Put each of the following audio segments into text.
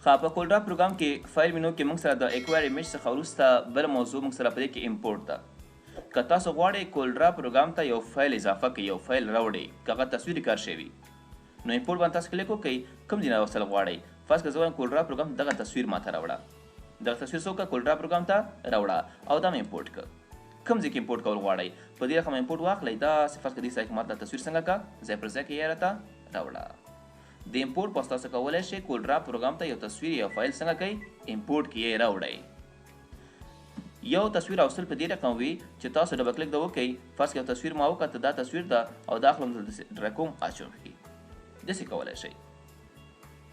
ښه، په کولډرا پروګرام کې file menu کې موږ سره د acquire image څخه وروسته بله موضوع موږ سره په دې کې import ده. که تاسو غواړئ کولډرا پروګرام ته یو فایل اضافه کړئ، یو فایل راوړئ، که هغه تصویر کار شوی، نو import باندې تاسو کلیک وکړئ، کوم ځای نه راوستل غواړئ. فرض که زه وایم کولډرا پروګرام دغه تصویر ماته راوړه، دغه تصویر څه وکړه، کولډرا پروګرام ته راوړه او دا مې import کړ. کوم ځای کې import کول غواړئ، په دې رقم import واخلئ. داسې فرض که دې ځای کې ماته دا تصویر څنګه که ځای پر ځای کې یې راته راوړه. د import په تاسو کولی شئ کولډرا پروګرام ته یو تصویر یو فایل څنګه کوئ، import کې یې راوړئ. یو تصویر راوستل په دې رقم وي چې تاسو double click دا وکړئ. فرض که یو تصویر ما وکړه، دا تصویر ده او دا اخلم دلته drag کوم اچوم کې، داسې کولی شئ.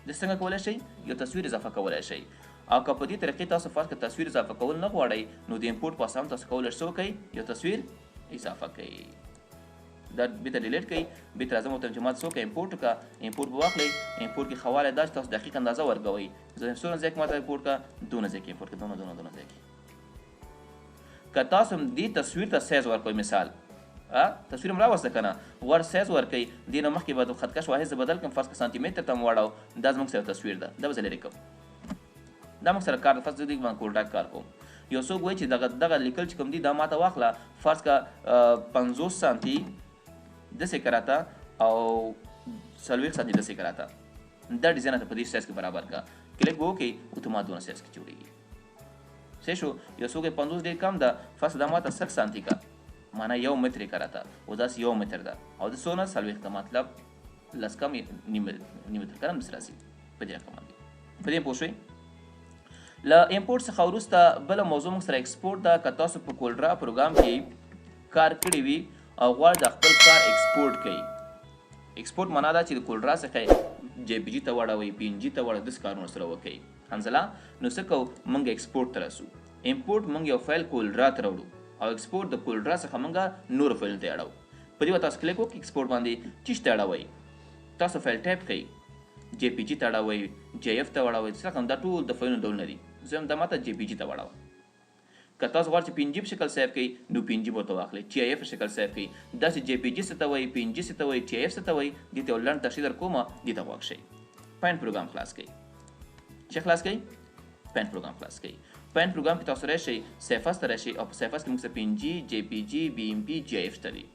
داسې څنګه کولی شئ، یو تصویر اضافه کولی شئ. او که په دې طریقې تاسو فرض که تصویر اضافه کول نه غواړئ، نو د import په اسان تاسو کولی شئ څه وکړئ، یو تصویر اضافه کړئ. دا بیرته delete کړئ، بیرته راځم ورته چې ما څه وکړه، import وکړه. import به واخلئ. import کې ښه والی دا چې تاسو دقیق اندازه ورکوئ. زه څونه ځای کې ما ته import کړه، دونه ځای کې import کړه، دونه دونه دونه ځای کې. که تاسو هم دې تصویر ته سایز ورکوئ، مثال تصویر هم راوسته که نه، غوړ سایز ورکوئ، دې نه مخکې به د خطکش واحد زه بدل کړم، فرض که سانتي متر ته هم واړوم، دا زموږ سره تصویر ده، دا به زه لرې کړم. دا موږ سره کار ده، فرض زه دې باندې کولډاک کار کوم. یو څوک وایي چې دغه لیکل چې کوم دي دا ماته واخله، فرض که 50 سانتي داسې که راته او 40 سانتي داسې که راته، دا ډیزاین راته په دې سایز کې برابر کړه. کلیک به وکړئ، اتومات دونه سایز کې جوړېږي. صحیح شو؟ یو څوک یې 50 ډېر کم ده، فرض دا ماته 100 سانتي که، معنا یو متر یې که راته، او داسې یو متر ده او د څونه 40 ده، مطلب لس کم نیم متر که نه داسې راځي په دې رقم باندې. په دې پوه شوئ؟ له import څخه وروسته بله موضوع موږ سره export ده. که تاسو په کولډرا پروګرام کې کار کړی وي او غواړئ د خپل کار export کړئ، export معنا دا چې د کولډرا څخه JPG ته واړوئ، PNG ته واړوئ، داسې کارونه سره وکړئ. حنظله نو څه کوو، موږ export ته راسو. import موږ یو فایل کولډرا ته راوړو او export د کولډرا څخه موږ نورو فایلونو ته اړوو. په دې به تاسو کلیک وکړئ، export باندې چیش ته اړوئ، تاسو file type کړئ، JPG ته اړوئ، GIF ته واړوئ، څه رقم دا ټول د فایلونو ډولونه دي. زه هم دا ماته JPG ته واړوم. که تاسو غواړئ چې PNG په شکل save کړئ، نو PNG به ورته واخلئ، GIF په شکل save کړئ. داسې JPG څه ته وایي، PNG څه ته وایي، GIF څه ته وایي، دې ته یو لنډ تشریح در کوم، دې ته غوږ شئ. Paint پروګرام خلاص کړئ. چې خلاص کړئ؟ Paint پروګرام خلاص کړئ. Paint پروګرام کې تاسو راشئ، save as ته راشئ او په save as کې موږ سره PNG، JPG، BMP، GIF شته دي.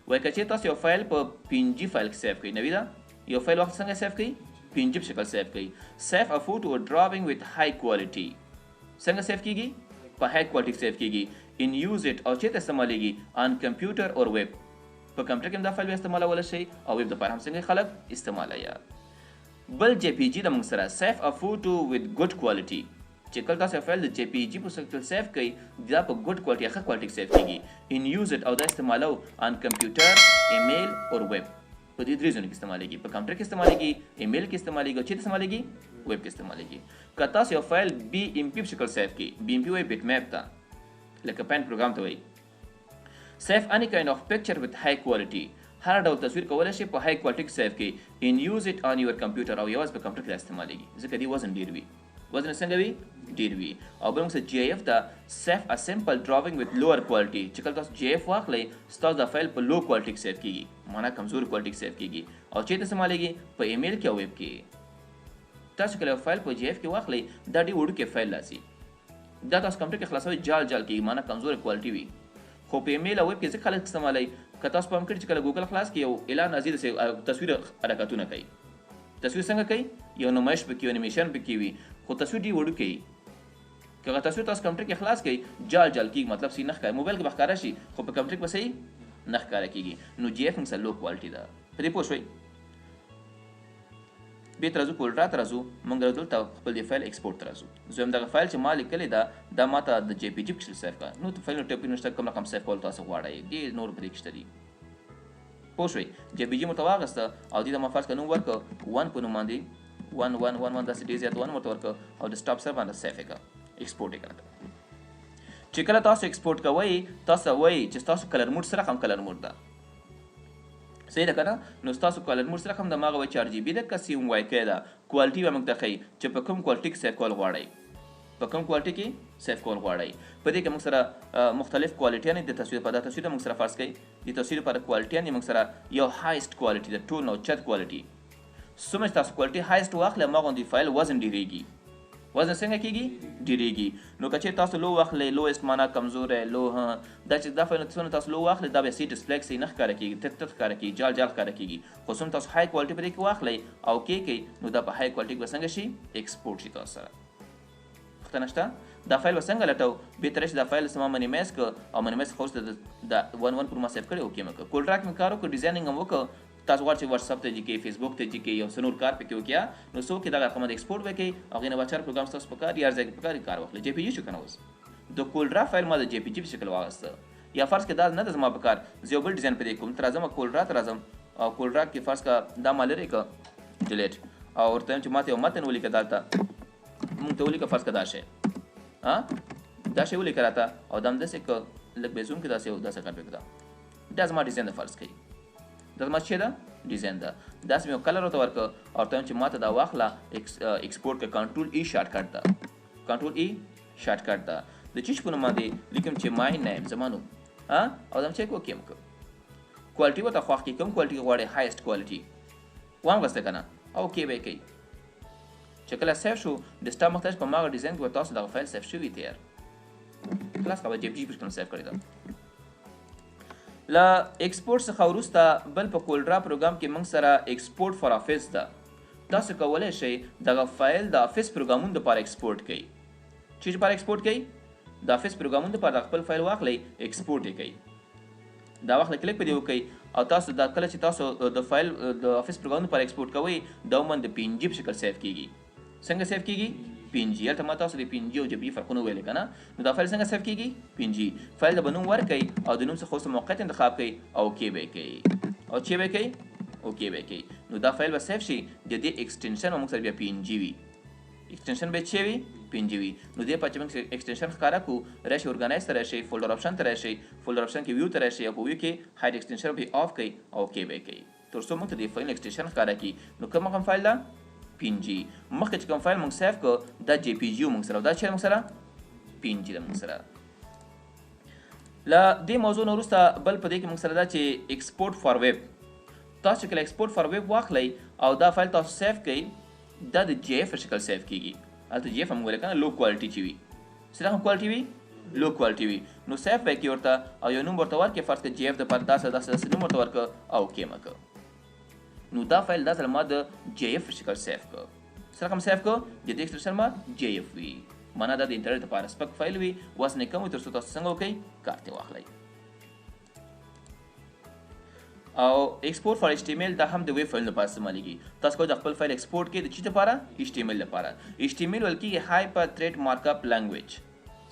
وایي که چېرې تاسو یو فایل په PNG فایل کې save کړئ، نوي ده، یو فایل وخت څنګه save کړئ؟ PNG په شکل save کړئ. Save a photo or drawing with high quality. څنګه save کیږي؟ په high quality کې save کیږي. And use it او چېرته استعمالیږي؟ On computer or web. په کمپیوټر کې هم دا فایل بیا استعمالولی شئ او ویب دپاره هم څنګه خلک استعمالوي. بل JPG د موږ سره save a photo with good quality. چې کله تاسو یو فایل د JPG په شکل save کړئ، دا په good quality یا ښه quality کې save کیږي. And use it او دا استعمالو on computer, email or web. په دې درې ځایونو کې استعمالیږي. په کمپیوټر کې استعمالیږي، ایمیل کې استعمالیږي او چېرته استعمالیږي؟ ویب کې استعمالیږي. که تاسو یو فایل BMP په شکل save کړئ، BMP وایي bitmap ته، لکه Paint پروګرام ته وایي. Save any kind of picture with high quality. هر ډول تصویر کولی شئ په high quality کې save کړئ. And use it on your computer او یوازې په کمپیوټر کې دا استعمالیږي، ځکه دې وزن ډېر وي. وزن یې څنګه وي؟ ډېر وي. او بل موږ سره GIF ده، save a simple drawing with lower quality. چې کله تاسو GIF واخلئ، ستاسو دا فایل په low quality کې save کیږي، معنا کمزوري quality کې save کیږي او چېرته استعمالیږي؟ په ایمیل کې او ویب کې. تاسو کله یو فایل په GIF کې واخلئ، دا ډېر وړوکی فایل راځي، دا تاسو کمپیوټر کې خلاصوئ جال جال کیږي، معنا کمزوري quality وي. خو په ایمیل او ویب کې ځکه خلک استعمالوي، که تاسو پام کړئ چې کله ګوګل خلاص کړي یو اعلان راځي، داسې تصویر حرکتونه کوي. تصویر څنګه کوي؟ یو نمایش پکې وي، انیمیشن پکې وي، خو تصویر ډېر وړوکی وي. که هغه تصویر تاسو کمپیوټر کې خلاص کړئ، جال جال کیږي، مطلب صحیح نه ښکاري. موبایل کې به ښکاره شي، خو په کمپیوټر کې به صحیح نه ښکاره کیږي. نو GIF موږ سره low quality ده. په دې پوه شوئ؟ بیرته راځو کولډرا ته راځو، موږ راځو دلته خپل دې فایل export ته راځو. زه وایم دغه فایل چې ما لیکلی ده، دا ما ته د JPG په شکل save کړه. نو ته فایلونو ټایپونه نشته، کوم رقم save کول تاسو غواړئ، ډېر نور په دې کې شته دي. پوه شوئ؟ JPG مو ورته واخیسته او دې ته ما فرض کړه نوم ورکړ 1 په نوم باندې، 1 1 1 1، داسې ډېر زیات 1 ورته ورکړ او desktop سره باندې save یې کړه، export یې کړه. چې کله تاسو export کوئ، تاسو وایئ چې ستاسو color mode څه رقم color mode ده، صحیح ده که نه؟ نو ستاسو color mode څه رقم ده، ما هغه وایي چې RGB ده که CMYK ده. quality به موږ ته ښیي چې په کوم quality کې save کول غواړئ، په کوم quality کې save کول غواړئ. په دې کې موږ سره مختلف کوالټیانې د تصویر په دا تصویر موږ سره فرض کړئ، د تصویر لپاره کوالټیانې موږ سره یو highest quality ده، ټول نه اوچت quality. څومره چې تاسو quality highest واخلئ هماغه غوندې فایل وزن ډېرېږي. وزن څنګه کېږي؟ ډېرېږي. نو که چېرې تاسو low واخلئ، lowest معنا کمزوری، low دا چې دا فایل څومره تاسو low واخلئ دا بیا صحیح display کې صحیح نه ښکاره کېږي، تت تت ښکاره کېږي، جال جال ښکاره کېږي. خو څومره تاسو high quality په دې کې واخلئ او کېږئ نو دا په high quality کې به څنګه شي؟ export شي تاسو سره. پوښتنه شته؟ دا فایل به څنګه لټو؟ بېرته راشي دا فایل زما minimize کړ او minimize څخه وروسته د 1.1 پر ما save کړی، okay مې کړ. CorelDRAW کې مې کار وکړ، designing هم وکړ. تاسو غواړئ چې WhatsApp ته جی کې، فیسبوک ته جی کې، یو څه نور کار پکې وکړي، نو څوک دغه رقم د export وکړي او هغې نه بعد چار پروګرام ستاسو په کار یا هر ځای کې په کار کار واخلي. JPG شو که نه؟ اوس د CorelDRAW فایل ما د JPG په شکل واخیسته. یا فرض کړه دا نه ده زما په کار، زه یو بل ډیزاین په دې کوم، ته راځم CorelDRAW ته راځم او CorelDRAW کې فرض کړه دا ما لرې کړه delete او ورته وایم چې ما ته یو متن ولیکه، دلته مونږ ته ولیکه فرض کړه دا شی، دا شی ولیکه راته او دا همداسې که لږ به zoom کړي داسې یو داسې کار پرې کړه. دا زما ډیزاین ده فرض کړئ، دا زما څه ده؟ ډیزاین ده. داسې مې یو color ورته ورکړ او ورته وایم چې ما ته دا واخله export کړه. control E shortcut ده، control E shortcut ده. د چیش په نوم باندې لیکم چې my name، زما نوم، او دا مې چې okay مې کړ. quality ورته خوښ کړي، کوم quality غواړې؟ highest quality وانغسته که نه، okay به یې کوي. چې کله save شو desktop مخ ته په هماغه ډیزاین کې به تاسو دغه فایل save شوي تیار خلاص که به JPG په شکل save کړی ده. له export څخه وروسته بل په CorelDRAW پروګرام کې موږ سره export for Office ده. تاسو کولی شئ دغه فایل د Office پروګرامونو دپاره export کړئ. چې لپاره export کړئ؟ د Office پروګرامونو دپاره دغه خپل فایل واخلئ export یې کړئ. دا واخلئ کلیک په دې وکړئ او تاسو دا کله چې تاسو د فایل د Office پروګرامونو لپاره export کوئ دا عموماً د PNG په شکل save کیږي. څنګه save کیږي؟ PNG. هلته ما تاسو د PNG او JPG فرقونه وویل که نه؟ نو دا فایل څنګه save کیږي؟ PNG. فایل ته به نوم ورکړئ او د نوم څخه وروسته موقعیت انتخاب کړئ او okay به یې کړئ او چې به یې کړئ؟ okay به یې کړئ. نو دا فایل به save شي. د دې extension به موږ سره بیا PNG وي. extension به چې وي؟ PNG وي. نو دې په چې موږ extension ښکاره کړو، راشئ organize ته راشئ، folder option ته راشئ، folder option کې view ته راشئ او په view کې hide extension به off کړئ او okay به یې کړئ تر څو موږ ته د فایل extension ښکاره کړي. نو کوم رقم فایل ده؟ PNG. مخکې چې کوم فایل موږ save کړ دا JPG موږ سره، دا چې موږ سره PNG ده موږ سره. له دې موضوع نه وروسته بل په دې کې موږ سره دا چې export for web. تاسو چې کله export for web واخلئ او دا فایل تاسو save کړئ دا د GIF په شکل save کیږي. هلته GIF هم ویل که نه، low quality چې وي، څه رقم quality وي؟ low quality وي. نو save به یې کړي ورته او یو نوم ورته ورکړي، فرض کړه GIF دپاره داسې داسې داسې نوم ورته ورکړه او okay مې کړ. نو دا فایل دا ځل ما د GIF په شکل save کړ. څه رقم save کړ؟ د دې extension ما GIF وي، معنا دا د انټرنیټ لپاره سپک فایل وي، وزن یې کم وي تر څو تاسو څنګه وکړئ کار ترې واخلئ. او export for HTML دا هم د ویب فایلونو لپاره استعمالېږي. تاسو کولی د خپل فایل export کړئ د چی لپاره؟ HTML لپاره. HTML ویل کېږي Hypertext Markup Language.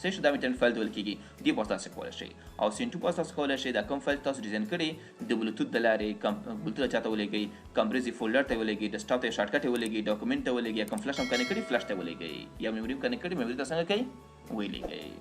څه شو دا انټرنیټ فایل ویل کېږي. دې په تاسو کولی شئ او سینټو په تاسو کولی شئ دا کوم فایل تاسو ډیزاین کړی د Bluetooth د لارې Bluetooth چاته ولېږئ، کوم برېزي folder ته ولېږئ، desktop ته shortcut ولېږئ، document ته ولېږئ، یا کوم فلش هم connect کړي فلش ته ولېږئ، یا memory هم connect کړي memory ته څنګه کوي ولېږئ.